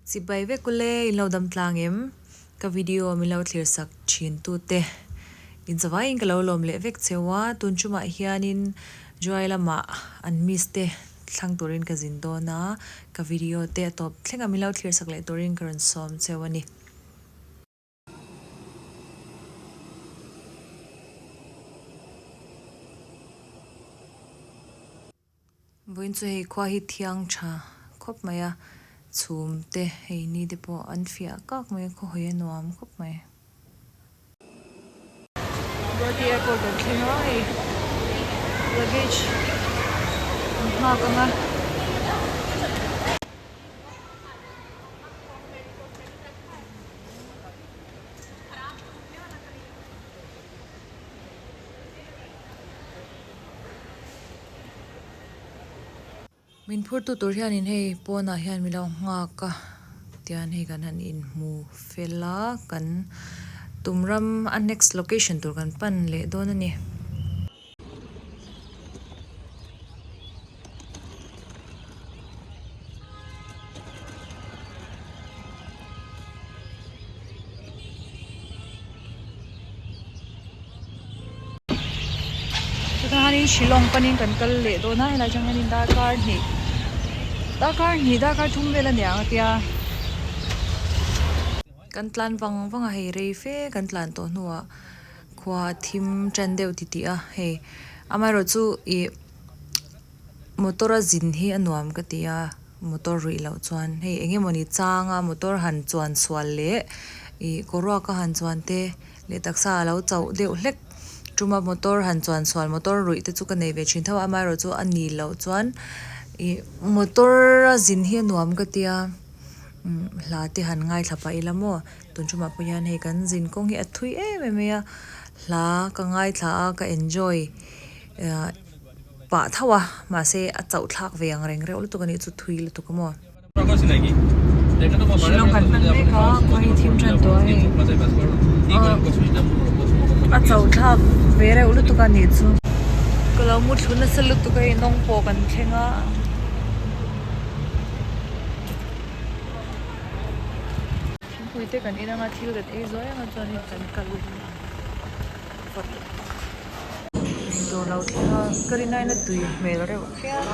Chibai vek ule, in lo dam tlang em? Ka video min lo thlir sak thin tute in chavaiin ka lo lawm leh vek cheu a, tun chumah hianin July lamah an miss te thlang turin ka zin dawn a, ka video te a tawp thleng a min lo thlir sak leh turin ka rawn sawm cheu a ni. Vawiin chu hei khua hi thiang tha khawp mai a, chhum te hei ni te pawh an fiah kak mai a, khaw hawi a nuam khawp mai. Guwahati airport an thleng a hei luggage an nghak ang a. Min phurtu tur hianin hei pawnah hian min lo nghak a tian hei kan han inhmu fel a kan tum ram a next location tur kan pan leh dawn a ni. Chutah hianin Shillong panin kan kal leh dawn a helai atang hianin darkar hnih darkar hnih darkar thum vel a niang a tia kan tlan vang vang a hei rei fe kan tlan tawh hnuah khua a thim tan deuh titih a hei amaherawhchu ih motor a zin hi a nuam ka ti a motor ruih loh chuan hei eng emawni changa motor han chuan sual leh ih kawruak a han chuan te leh taksa a lo chauh deuh hlek tuma motor han chuan sual motor ruih te chu ka nei ve thin tho a amaherawhchu a ni loh chuan ih motor a zin hi a nuam ka ti a umm hla te han ngaithla pah ila maw tun tumah pawh hian hei kan zin kawng hi a thui em em mai a hla ka ngaithla a ka enjoy ah. Pah tho a, mahse a chauh thlak ve ang reng reuh lutuk a nih chu thui lutuk a maw. Shillong kan hman mek a, khua hi thim tan tawh a hei. A chauh thlak ve reuh lutuk a nih chu. Ka lo mu thlu nasa lutuk a hei nawng pawh kan thleng a. Thingpui te kan in anga thil kan ei zuai anga chuanin kan kal vat. Dawr lo thleng a ka rin aiin a tui hmel reuh phian.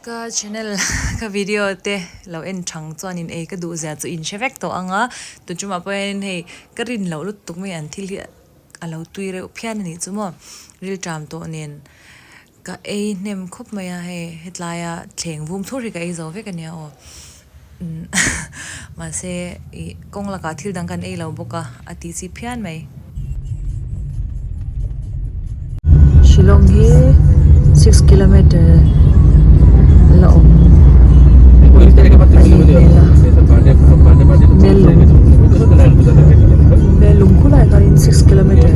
Ka channel ka video te lo en thang chuan in ei ka duh zia chu in hre vek tawh ang a tun tumah pawh hian hei ka rin loh lutuk mai an thil hi a lo tui reuh phian a nih chu maw rilṭam tawh nen Ka ei hnem khawp mai a hei hetlaia thleng vum thur hi ka ei zo vek a nia aw mahse ih kawng lakah thil dang kan ei lo bawk a a tih chi phian mai. Shillong hi six kilometer la awm a nih hmel a Melung Melung khulai khanin six kilometer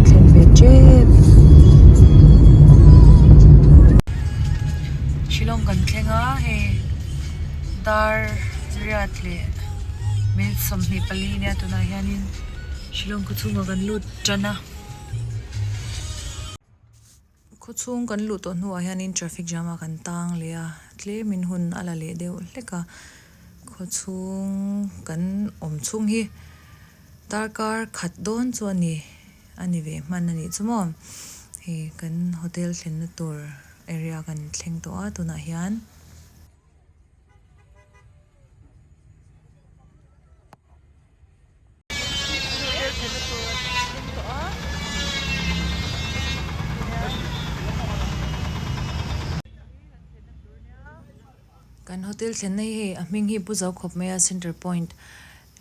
Thlen ve tep. Shillong kan thleng a hei dar riat leh minute 24 nia tunah hianin Shillong khaw chhungah kan lut tan a. Khaw chhung kan luh tawh hnuah hianin traffic jam ah kan tang leh a, tlemin hun a la leh deuh hlek a, khaw chhung kan awm chhung hi darkar khat dawn chu a ni a ni ve hman a nih chu maw hei kan hotel thlenna tur area kan thleng tawh a tunah hian. Kan hotel thlenna hi hei a hming hi pu zo khawp mai a center point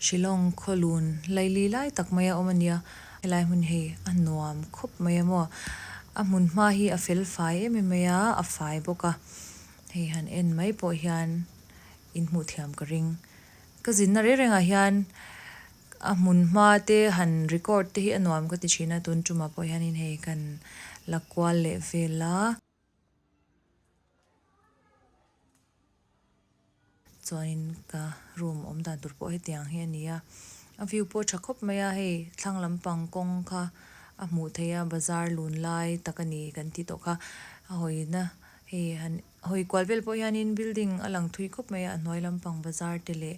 Shillong khawlun laili lai tak mai a awm a nia helai hmun hei a nuam khawp mai a maw a hmun hma hi a fel fai em em mai a a fai bawk a hei han en mai pawh hian in hmuh thiam ka ring. Ka zinna reng rengah hian a hmun hma te han record te hi a nuam ka ti thin a, tun tumah pawh hianin hei kan la kual leh vel a. Chuanin ka room awm dan tur pawh hetiang hi a ni a, a view pawh a tha khawp mai a, hei thlang lampang kawng kha a hmuh theih a, bazar lun lai tak a ni kan tih tawh kha a hawina. Hei han hawi kual vel pawh hianin building a lang thui khawp mai a, a hnuai lampang bazar te leh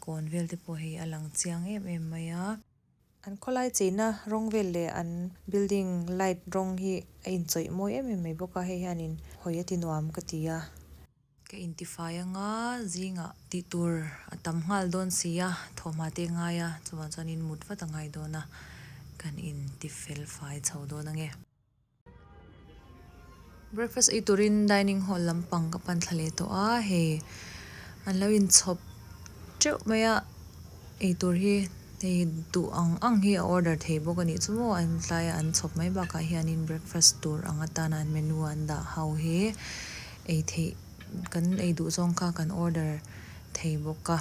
kawn vel te pawh hei a lang chiang em em mai a. An khawlai cheina rawng vel leh an building light rawng hi a inchawih mawi em em mai bawk a, hei hianin hawi a ti nuam ka ti a. Ka intifai anga zingah tih tur a tam nghal dawn si a, thawhhma te ngai a, chuvang chuanin mut vat a ngai dawn a, kan intifel fai chho dawn ange. Breakfast ei turin dining hall lampang ka pan thla leh tawh a, hei an lo inchhawp teuh mai a, eitur hi hei duh ang ang hi a order thei bawk a nih chu maw an tlaia an chhawp mai bakah hianin breakfast tur ang atana an menu an dah ho hi ei theih kan ei duh zawng kha kan order thei bawk a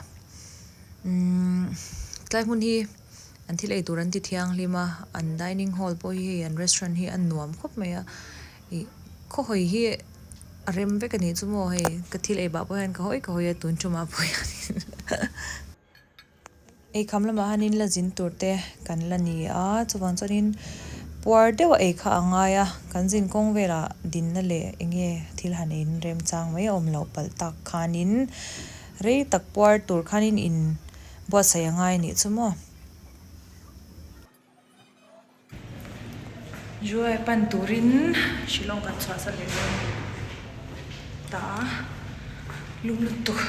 umm tlai hmun hi an thil ei tur an ti thianghlim a an dining hall pawh hi hei an restaurant hi a nuam khawp mai a ih khawhawi hi a rem vek a nih chu maw hei ka thil ei pah pawh hian ka hawi ka hawi a tun tumah pawh hianin. Eikham lamah hianin la zin tur te kan la ni a, chuvang chuanin puar deuh a ei kha a ngai a, kan zin kawng velah dinna leh eng nge thil han ein remchang mai a awm loh palh tak khanin rei tak puar tur khanin in buatsaih a ngai a nih chu maw. Juai pan turin Shillong kan chhuahsan leh dawn ta a, lum lutuk.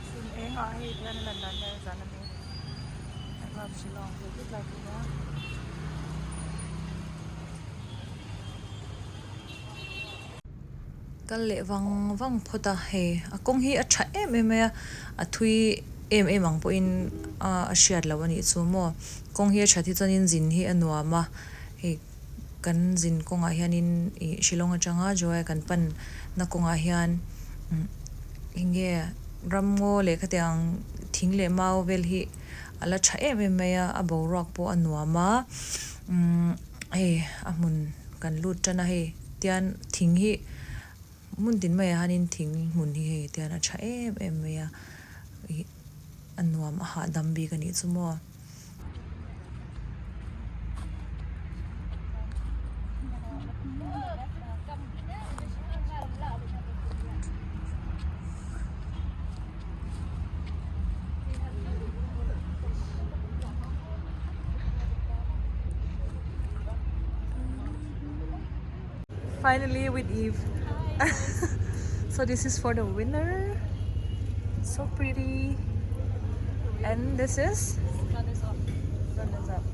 Chhun eng ah hei hian a lan dan hian zan a ni I love Shillong tih vek lai pawh hian. Kal leh vang vang phawt a hei a kawng hi a tha em em mai a a thui em em ang pawhin a hriat loh a nih chu maw kawng hi a that hi chuanin zin hi a nuam a hei kan zin kawngah hianin ih Shillong atanga Joai kan pan na kawngah hian eng nge ramngaw leh khatiang thing leh mau vel hi a la tha em em mai a a boruak pawh a nuam a umm hei a hmun kan lut tan a hei tian thing hi hmun tin maiah hianin thing hmun hi hei tian a tha em em mai a ih a nuam a hahdam bik a nih chu maw. Finally with Eve. So this is for the winner. So pretty. And this is? Runners up. Runners up.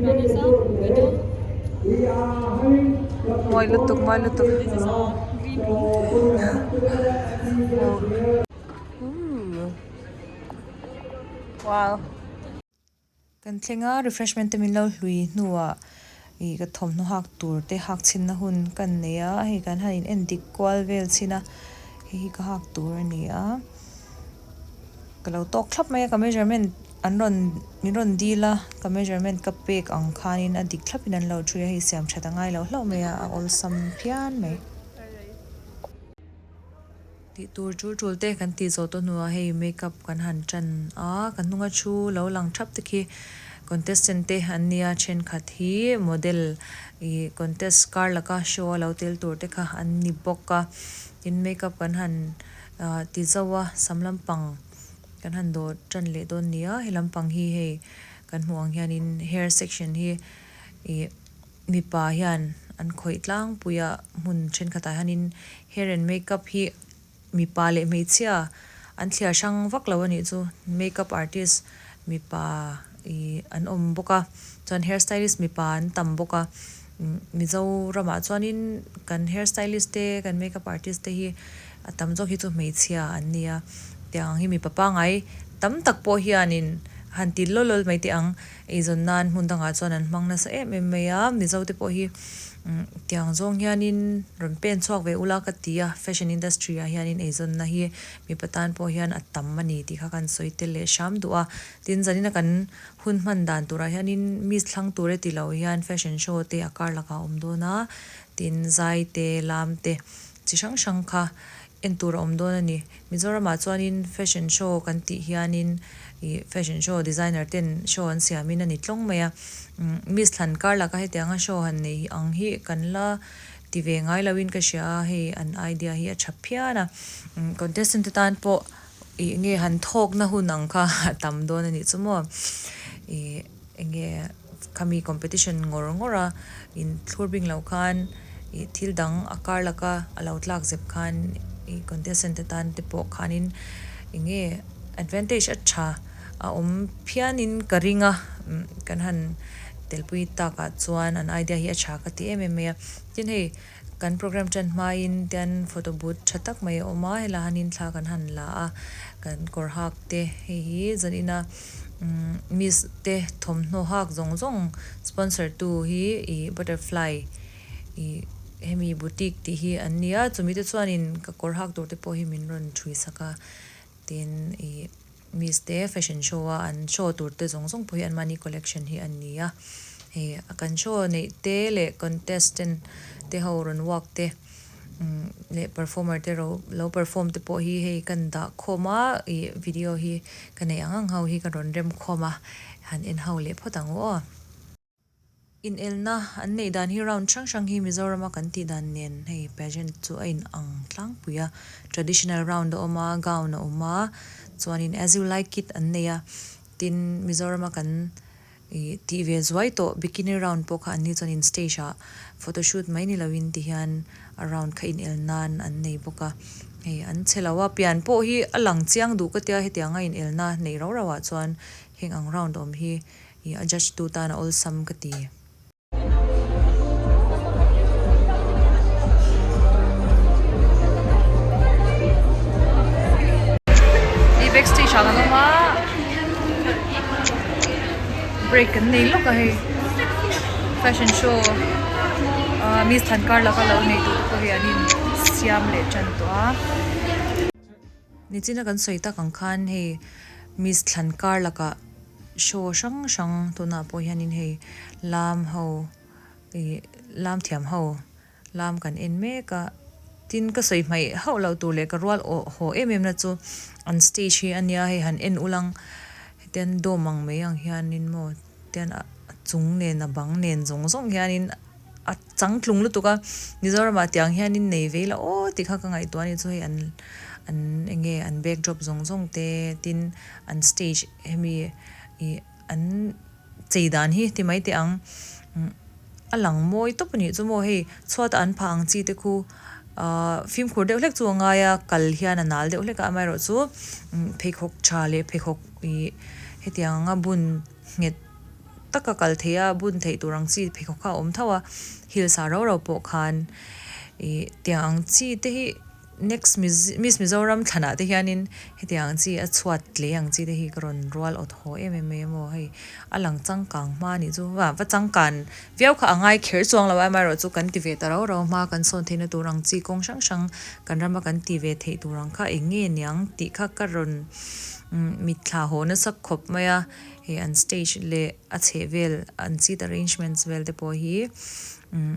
Runners up, winner. Mawi lutuk, mawi lutuk. This is our green room. Ooh. Wow. Kan thleng a, refreshment te min lo hlui hnuah ih ka thawmhnaw hak tur te hak chhinna hun kan nei a, hei kan han in en dik kual vel chhin a, hei hi ka hak tur a ni a, ka lo tawk thlap mai a, ka measurement an rawn min rawn dil a, ka measurement ka pek ang khanin a dik thlapin an lo ṭhui a, hei siam ṭhat a ngai lo hlauh mai a, a awlsam phian mai. Tih tur tul tul te kan tih zawh tawh hnuah hei makeup kan han tan a, kan hnunga thu lo lang thap te khi contestant te an nia thenkhat hi model ih contest kar laka show a lo tel tur te kha an ni bawk a, tin makeup kan han ah ti zauh a sam lampang kan han dawh tan leh dawn nia he lampang hi hei kan hmuh ang hianin hair section hi ih. Mipa hian an khawih tlangpui a, hmun thenkhatah hianin hair and makeup hi mipa leh hmeichhia an thliar hrang vak lo a nih chu. Makeup artist mipa ih an awm bawk a, chuan hair stylist mipa an tam bawk a. Mizoramah chuanin kan hair stylist te kan makeup artist te hi a tam zawk hi chu hmeichhia an ni a, tiang ang hi mipa pangngai tam tak pawh hianin han ti lawl lawl mai teh ang. Eizawn nan hmun dangah chuan an hmang nasa em em mai a, Mizo te pawh hi tiang zawng hianin rawn pen chhuak ve ula ka ti a, fashion industry ah hianin eizawnna hi mipa tan pawh hian a tam a ni tih kha kan sawi tel leh hram duh a, tin zanina kan hun hman dan turah hianin miss thlang tur e ti lo hian fashion show te a kar lakah a awm dawn a, tin zai te lam te chi hrang hrang kha. en tur a awm dawn a ni Mizoramah chuanin fashion show kan tih hianin ih fashion show designer ten show an siamin a ni tlawng mai a umm miss thlan kar laka hetianga show han nei ang hi kan la ti ve ngai loin ka hria a hei an idea hi a tha phian a umm contestant te tan pawh ih nge han thawk na hun ang kha a tam dawn a nih chu maw ih eng nge khami competition ngawr ngawr a in thlur bing loh khan ih thil dang a kar laka a lo tlak zep khan ih contestant te tan te pawh khanin eng nge advantage a tha a awm phianin ka ring a umm kan han telpui takah chuan an idea hi a tha ka ti em em mai a tin hei kan program tan hmain tian photo booth tha tak mai a awm a helaiah hianin thla kan han la a kan kawr hak te hei hi zanin a umm miss te thawmhnaw hak zawng zawng sponsor tu hi ih butterfly ih hemi boutique tih hi an ni a chumi te chuanin ka kawr hak tur te pawh hi min rawn ṭhui sak a tin ih miss te fashion show a an show tur te zawng zawng pawh hi anmahni collection hi an ni a hei kan show neih te leh contestant te ho rawn walk te umm leh performer te ro lo perform te pawh hi hei kan dah khawm a ih video hi ka neih ang ang ho hi ka rawn rem khawm a han en ho leh phawt ang u aw. Inelna an neih dan hi round hrang hrang hi Mizorama kan tih dan nen hei pageant chu a in ang tlangpui a, traditional round a awm a, gown a awm a, chuanin as you like it an nei a, tin Mizorama kan ih tih ve zuai tawh bikini round pawh kha an ni chuanin stage ah photoshoot mai ni loin ti hian a round kha inel nan an nei bawk a, hei an chhe lo a, pian pawh hi a lang chiang duh ka tia hetianga inelna neih rau rauah chuan heng ang round awm hi Ih a judge tu tan a awlsam ka ti. Hei backstage ah kan awm a, break kan nei lawk a hei fashion show ah miss Thankar laka lo nei tur te pawh hi an in siam leh tan tawh a. Nichina kan sawi tak ang khan hei miss Thankar lakah. Show hrang hrang tunah pawh hianin hei lam ho ih lam thiam ho lam kan en mek a tin ka sawi hmaih hauh loh tur leh ka rual awh haw em em na chu an stage hi a nia hei han en ulang hetian dawm ang mai ang hianin maw tian a chung nen a bang nen zawng zawng hianin a changtlung lutuk a Mizoramah tiang hianin nei vei la aw tih kha ka ngaihtuah a ni chu hei an an eng nge an backdrop zawng zawng te tin an stage hemi ih an chei dan hi ti mai teh ang a lang mawi tawp a nih chu maw hei chhuat a an phah ang chi te khu ahh fimkhur deuh hlek chu a ngai a kal hian a nal deuh hlek a amaherawhchu pheikhawk tha leh pheikhawk ih hetiang anga bun nghet taka kal theih a bun theih tur ang chi pheikhawk kha a awm tho a heels ah rau rau pawh khan ih tiang ang chi te hi next miss Mizoram thlanah te hianin hetiang ang chi a chhuat tle ang chi te hi ka rawn rual awt haw em em mai a maw hei a lang changkang hma anih chu va va changkan viau kha a ngai kher chuang lo a amaherawhchu kan ti ve ta rau rau hma kan sawn theihna tur ang chi kawng hrang hrang kan rama kan ti ve theih tur ang kha eng nge niang tih kha ka rawn mitthla haw nasa khawp mai a hei an stage leh a chhehvel an seat arrangements vel te pawh hi umm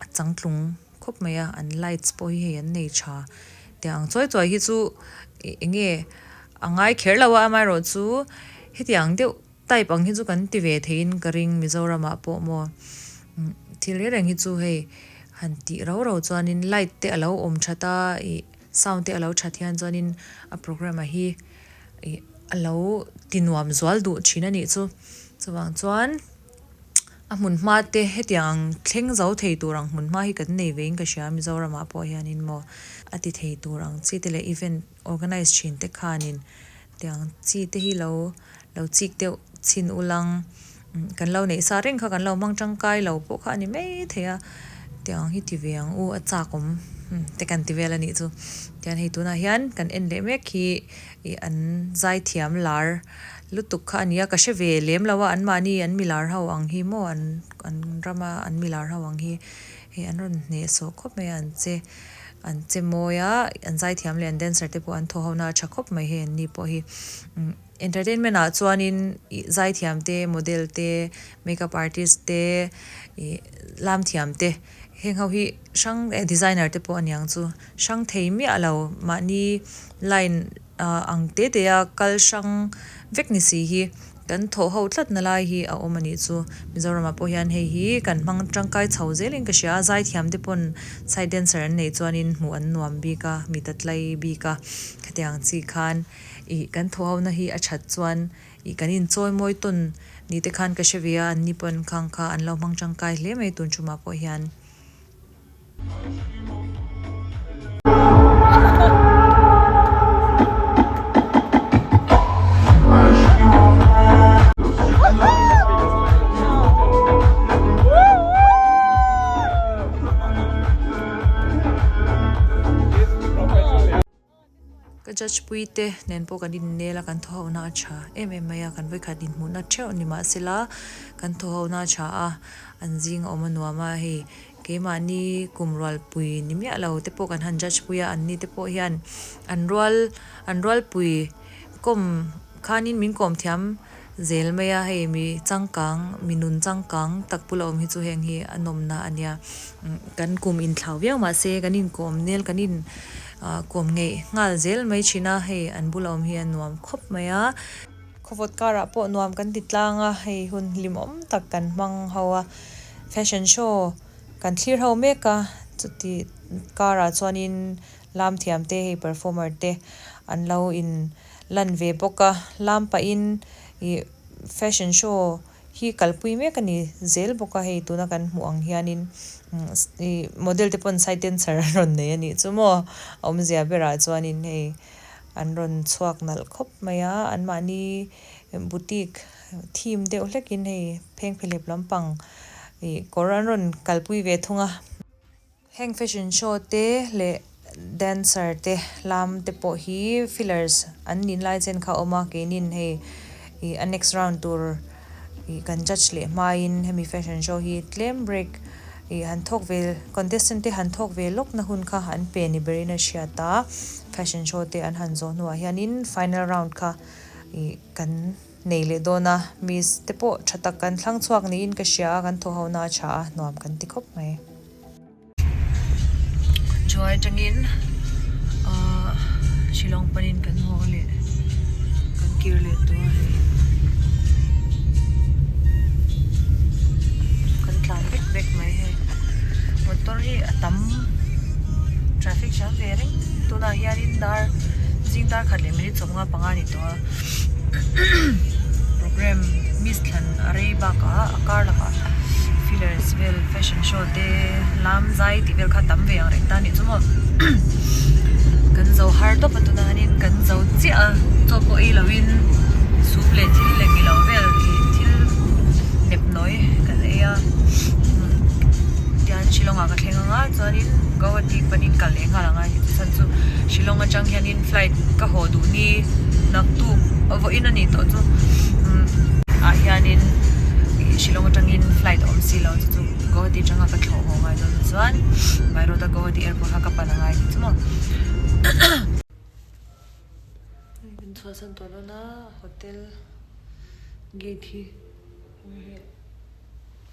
a changtlung khawp mai a an lights pawh hi hei an nei tha tiang ang chuai chuai hi chu eng nge a ngai kher lo a amaherawhchu hetiang deuh type ang hi chu kan ti ve theiin ka ring Mizoram ah pawh maw thil reng reng hi chu hei han tih rau rau chuanin light te a lo awm that a ih sound te a lo that hian chuanin a programme ah hi ih a lo ti nuam zual duh thin a nih chu chuvang chuan. A hmun hma te hetiang ang thleng zo thei tur ang hmun hma hi kan nei vein ka hria Mizoramah pawh hianin maw a ti thei tur ang chi te leh event organize thin te khanin tiang chi te hi lo lo chik deuh chhin ulang kan lo neih sa reng kha kan lo hmang tangkai lo pawh kha a ni mai thei a tiang hi ti ve ang u a chak awm te kan ti vel a nih chu tian hei tunah hian kan en leh mek hi ih an zaithiam lar. Lutuk kha a nia, ka hre ve lem lo a, anmahni an milar ho ang hi maw an an rama an milar ho ang hi hei an rawn hneh sawh khawp mai a, an che an che mawi a, an zaithiam leh an dancer te pawh an thaw ho na a tha khawp mai hei an ni pawh hi entertainment ah chuanin ih zaithiam te model te makeup artist te ih lam thiam te. Heng ho hi hrang eh designer te pawh a niang chu hrang thei miah lo mahni line ah ang te te a kal hrang vek ni si hi kan thawh ho tlat na lai hi a awm a nih chu Mizoram ah pawh hian hei hi kan hmang tangkai chho zel in ka hria a zaithiam te pawn side dancer an neih chuan in hmuh an nuam bik a mi ta tlai bik a khatiang chi khan ih kan thawh ho na hi a that chuan Ih kan inchawi mawi tawn ni te khan ka hre ve a, anni pawn khang kha an lo hmang tangkai hle mai tun tumah pawh hian. Ka judge pui te nen pawh kan innel a, kan thaw ho na a tha em em mai a, kan vawikhat inhmuhna theuh ni mahsela kan thaw ho na a tha a, an zing a awm a nuam a, hei keimahni kum rualpui ni miah lo te pawh kan han judge pui a, anni te pawh hian an rual an rualpui kawm khanin min kawm thiam zel mai a, hei mi changkang mi nun changkang tak bula awm hi chu heng hi a nawmna a nia kan kum inthlau viau mahse kan inkawm nel kan in ah kawm ngeih nghal zel mai thin a hei an bula awm hi a nuam khawp mai a. Khawvawt karah pawh nuam kan ti tlang a hei hun hlimawm tak kan hmang ho a fashion show kan thlir ho mek a chuti karah chuanin lam thiam te hei performer te an lo in lan ve bawk a lam pahin ih fashion show hi kalpui mek a ni zel bawk a hei tuna kan hmuh ang hianin ih model te pawn side dancer an rawn nei a nih chu maw a awmzia berah chuanin hei an rawn chhuak nalh khawp mai a anmahni boutique theme deuh hlekin hei phengphehlep lampang ih kawr an rawn kalpui ve thung a. Heng fashion show te leh dancer te lam te pawh hi fillers an nih lai chen kha a awm a keinin hei ih a next round tur ih kan judge leh hmain hemi fashion show hi tlem break ih han thawk ve contestant te han thawk ve lawk na hun kha an pe ni berin a hriat a fashion show te an han zawh hnuah hianin final round kha ih kan nei leh dawn a miss te pawh tha tak kan thlang chhuak niin ka hria a kan thawh ho na a tha a nuam kan ti khawp mai. Chuai atangin ahh Shillong panin kan haw leh kan kir leh tawh a hei kan tlan vek vek mai hei motor hi a tam traffic jam ve reng tunah hianin dar zing dar khat leh minute 15 a ni tawh a program miss thlan a rei bakah a kar lakah fillers vel fashion show te lam zai tih vel kha tam ve ang reng ta anih chu maw kan zo har tawp a tunah hianin kan zo chiah a chaw pawh ei lovin soup leh thil leh ilo vel ih thil nep nawi kan ei a tian Shillong ah ka thleng anga chuanin Guwahati panin kal leh nghal anga chhan chu Shillong atang hianin flight ka haw duh ni naktuk vawiin a nih tawh chu ah hianin ih Shillong atangin flight a awm si lo chu chu Guwahati atanga ka thlawh haw ngai dawn chuan by road a Guwahati airport kha ka pan a ngai tih chu maw. Kan chhuahsan tawh dawn a hotel gate hi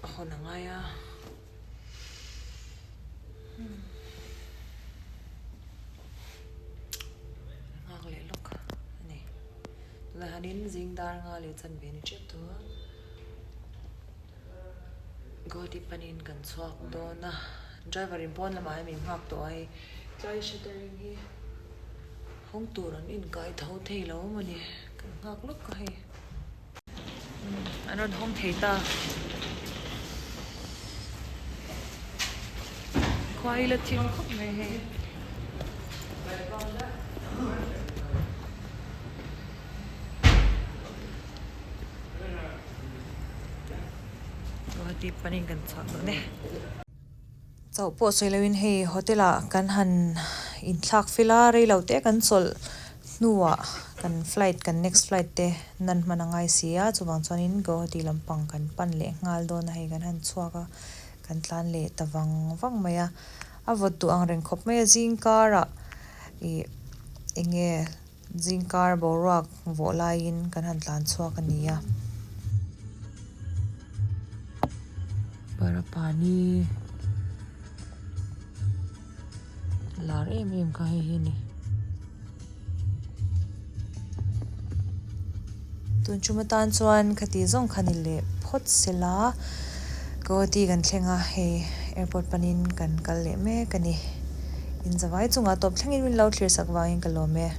a hawn a ngai a. Nghak leh lawk a ni. Tunah hianin zing dar nga leh chanve a ni tep tawh a. Guwahati panin kan chhuak dawn a. Driver in pawn lamah hian min nghak tawh a hei. Tlai shuttering hi hawng tur an inkai tho thei lo a ni. Kan nghak lawk a hei. An rawn hawng thei ta. Khua hi la thim khawp mai hei. Guwahati panin kan chhuak dawn e. Chauh pawh sawi loin hei hotel ah kan han inthlak fel a rei lo te kan chawlh hnuah kan flight kan next flight te nan hman a ngai si a chuvang chuanin Guwahati lampang kan pan leh nghal dawn a hei kan han chhuak a kan tlan leh ta vang vang mai a a vawt duh ang reng khawp mai a zing karah ih eng nge zing kar boruak vawh laiin kan han tlan chhuak a ni a. Barapani. lar em em kha hei hi a ni. Tun tum atan chuan khati zawng kha ni leh phawt sela Guwahati kan thleng a hei airport panin kan kal leh mek a ni. Inzavai chungah tawp thlengin min lo thlir sak vangin ka lawm e.